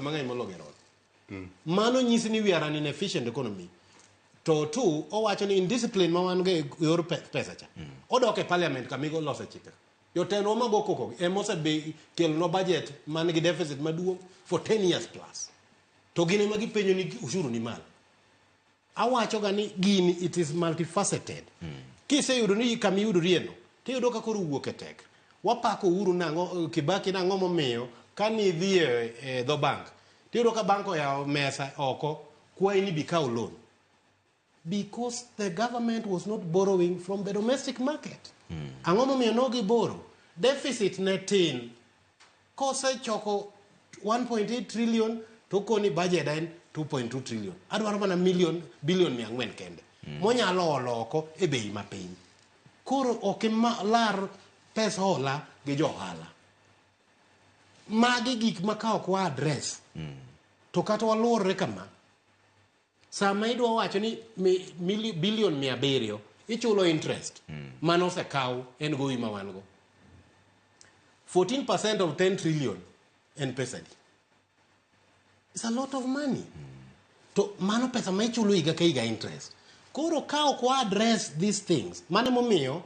Mang'eny molo gero ot. Mano nyisi ni we are an inefficient economy. To two, owacho ni indiscipline ma wan go e yor pesa cha. Odok e parliament kama ilose chike. Jotendwa mago koko gi ema osekelonwa budget man gi deficit maduong' for 10 years plus. To gin ema gipenjo ni ushuru ni malo. Awacho ga ni gini it is multifaceted. Kiseyudo ni kama iyudorie no, tiyudo ka koro wuok e tek. Wapako Uhuru nang'o, Kibaki nang'o momiyo ka nidhi e dho bank, tiyudo ka bank oyawo mesa oko, kwayi ni bi kaw loan. Because the government was not borrowing from the domestic market. Ang'o momiyo no giboro? Deficit ne tin. Kosechoko 1.8 trillion to okoni budget en 2.2 trillion. Adwaro mana million billion 400 kende. Monyalo olo oko e bei mapiny. Koro ok lar pes hola gi jo ohala. Magi gik ma ka ok wa address to kata waluorre kama sama idwa wacho ni billion 700 ichulo interest mano osekaw en gowi ma wan go 14% of 10 trillion en pesa di. It's a lot of money. To mano pesa ma ichulo higa ka higa interest. Koro ka ok wa address these things, mano emomiyo